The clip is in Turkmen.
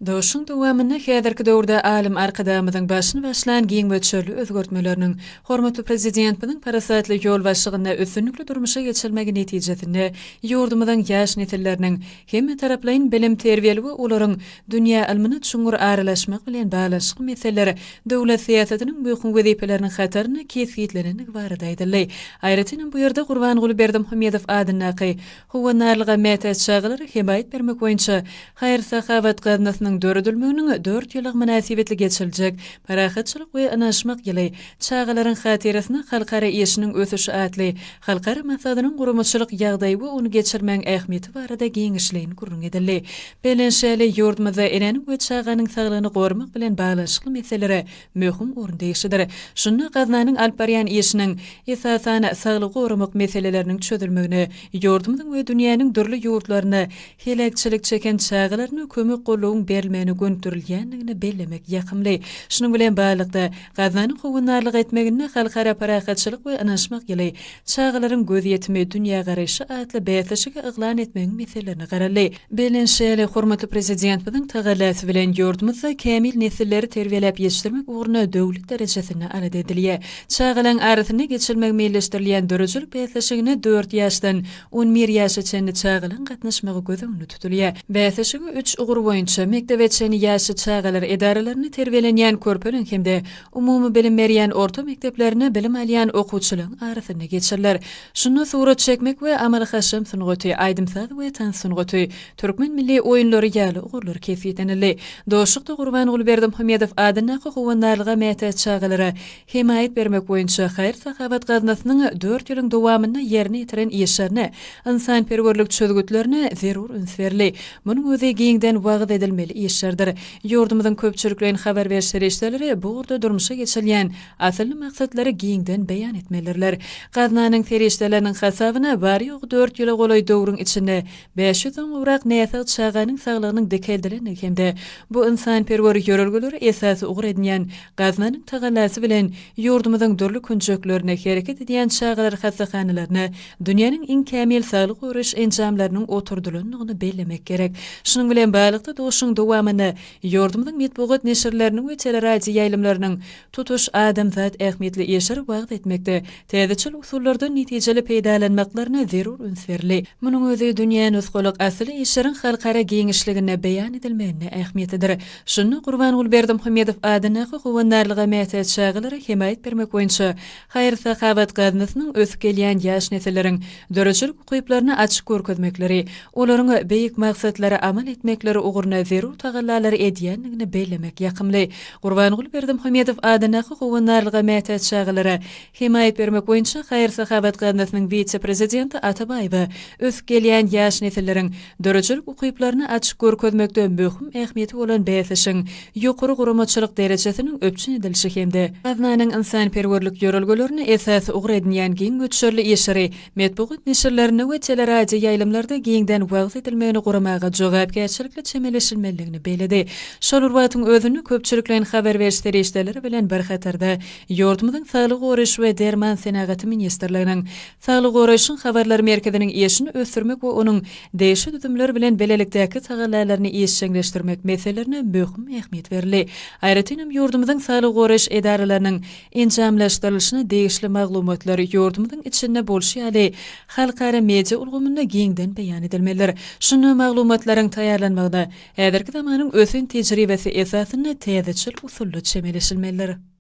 Duşuşygyň dowamynda häzirki döwürde alym Arkadagymyzyň başyny başlan giň möçberli özgertmeleriniň, hormatly Prezidentimiziň parasatly ýolbaşçylygynda üstünlikli durmuşa geçirilmegi netijesinde ýurdumyzyň ýaş nesilleriniň hemmetaraplaýyn bilim-terbiýeli we olaryň dünýä ylmyna çuňňur aralaşmagy bilen baglanyşykly meseleler döwlet syýasatynyň möhüm wezipeleriniň hatarynda kesgitlenendigi barada aýdyldy. Aýratynam bu ýerde Gurbanguly Berdimuhamedow adyndaky Howandarlyga mätäç çagalara hemaýat bermek boýunça Haýyr-sahawat gaznasynyň döredilmeginiň dört ýyllygy mynasybetli geçiriljek Parahatçylyk we ynanyşmak ýyly, çagalaryň hatyrasyna halkara işiniň ösüşi atly halkara maslahatynyň guramaçylyk ýagdaýy we ony geçirmegiň ähmiýeti barada giňişleýin gürrüň edildi. Bellenişi ýaly, ýurdumyzda enäniň we çaganyň saglygyny goramak bilen baglanyşykly meselelere möhüm orun degişlidir. Şunda gaznanyň alyp barýan işiniň, esasan, saglygy goramak meseleleriniň çözülmegine, ýurdumyzyň we dünýäniň dürli ýurtlarynda heläkçilik çeken çagalaryna kömek-goldawyň berilmegine gönükdirilýändigini bellemek ýakymly. Şunuň bilen baglylykda, gaznanyň howandarlyk etmeginde Halkara parahatçylyk we ynanyşmak ýyly, Çagalaryň gözýetimi, dünýägaraýşy atly bäsleşigi yglan etmegiň meselelerine garaldy. Bellenişi ýaly, hormatly Prezidentimiziň tagallasy bilen ýurdumyzda kämil nesilleri terbiýeläp ýetişdirmek ugrunda döwlet derejesinde alada edilýär. Çagalaryň arasynda geçirilmegi meýilleşdirilýän döredijilik bäsleşigine dört ýaşdan 11 ýaşa çenli çagalaryň gatnaşmagy göz öňünde tutulýar. Bäsleşigiň üç ugur boýunça, mekdebe çenli ýaşly çagalar edaralarynda terbiýelenýän körpeleriň hem-de Umumy bilim berýän orta mekdeplerinde bilim alýan okuwçylaryň arasynda geçiriler. Şunda surat çekmek we amaly-haşam sungaty, aýdym-saz we tans sungaty, türkmen milli oýunlary ýaly ugurlar kesgitlenildi. Duşuşykda Gurbanguly Berdimuhamedow adyndaky Howandarlyga mätäç çagalara hemaýat bermek boýunça haýyr-sahawat gaznasynyň dört ýylyň dowamynda ýerine ýetiren işlerine, ynsanperwerlik çözgütlerine zerur üns berildi. Munuň özi giňden wagyz edilmeli işlerdir. Ýurdumyzyň köpçülikleýin habar beriş serişdeleri bu ugurda durmuşa geçirilýän asylly maksatlary giňden beýan etmelidirler. Gaznanyň serişdeleriniň hasabyna bary-ýogy dört ýyla golaý döwrüň içinde 500 den gowrak näsag çaganyň saglygynyň dikeldilendigi hem-de bu ynsanperwer ýörelgeleri esasy ugur edinýän gaznanyň tagallasy bilen ýurdumyzyň dürli künjeklerinde hereket edýän çagalar hassahanalarynda Dünýäniň iň kämil saglygy goraýyş enjamlarynyň oturdylandygyny bellemek gerek. Şunuň bilen baglylykda, duşuşygyň dowamynda ýurdumyzyň metbugat neşirleriniň we teleradioýaýlymlarynyň tutuş adamzat ähmiýetli işleri wagyz etmekde täzeçil usullardan netijeli peýdalanmaklaryna zerur üns berildi. Munuň özi dünýä nusgalyk asyly işleriň halkara giňişliginde beýan edilmeginde ähmiýetlidir. Şunda Gurbanguly Berdimuhamedow adyndaky Howandarlyga mätäç çagalara hemaýat bermek boýunça Haýyr-sahawat gaznasynyň ösüp gelýän ýaş nesilleriň döredijilik ukyplaryny açyp görkezmekleri, olaryň beýik maksatlara amal etmekleri ugrunda zerur tagallalary edýändigini bellemek ýakymly. Gurbanguly Berdimuhamedow adyndaky Howandarlyga mätäç çagalara hemaýat bermek boýunça Haýyr-sahawat gaznasynyň wise-prezidenti Atabaýewa ösüp gelýän ýaş nesilleriň döredijilik ukyplaryny açyp görkezmekde möhüm ähmiýeti bolan bäsleşigiň ýokary guramaçylyk derejesiniň üpjün edilişi hem-de gaznanyň ynsanperwerlik ýörelgelerini esasy ugur edinýän giň möçberli işleri metbugat neşirlerinde we teleradioýaýlymlarda giňden wagyz edilmegini guramaga jogapkärçilikli çemeleşilmelidigini belledi. Şol bir wagtyň özünde köpçülikleýin habar beriş serişdeleri bilen bir hatarda ýurdumyzyň Saglygy goraýyş we derman senagaty ministrliginiň Saglygy goraýşyň habarlar merkeziniň işini ösdürmek we onuň degişli düzümler bilen bilelikdäki tagallalaryny işjeňleşdirmek meselelerine möhüm ähmiýet berildi. Aýratynam, ýurdumyzyň saglygy goraýyş edaralarynyň enjamlaşdyrylyşyna degişli maglumatlar ýurdumyzyň içinde bolşy ýaly, halkara media ulgamynda giňden beýan edilmelidir. Şunda maglumatlaryň taýýarlanmagyna häzirki zamanyň ösen tejribesi esasynda täzeçil usulda çemeleşilmelidir.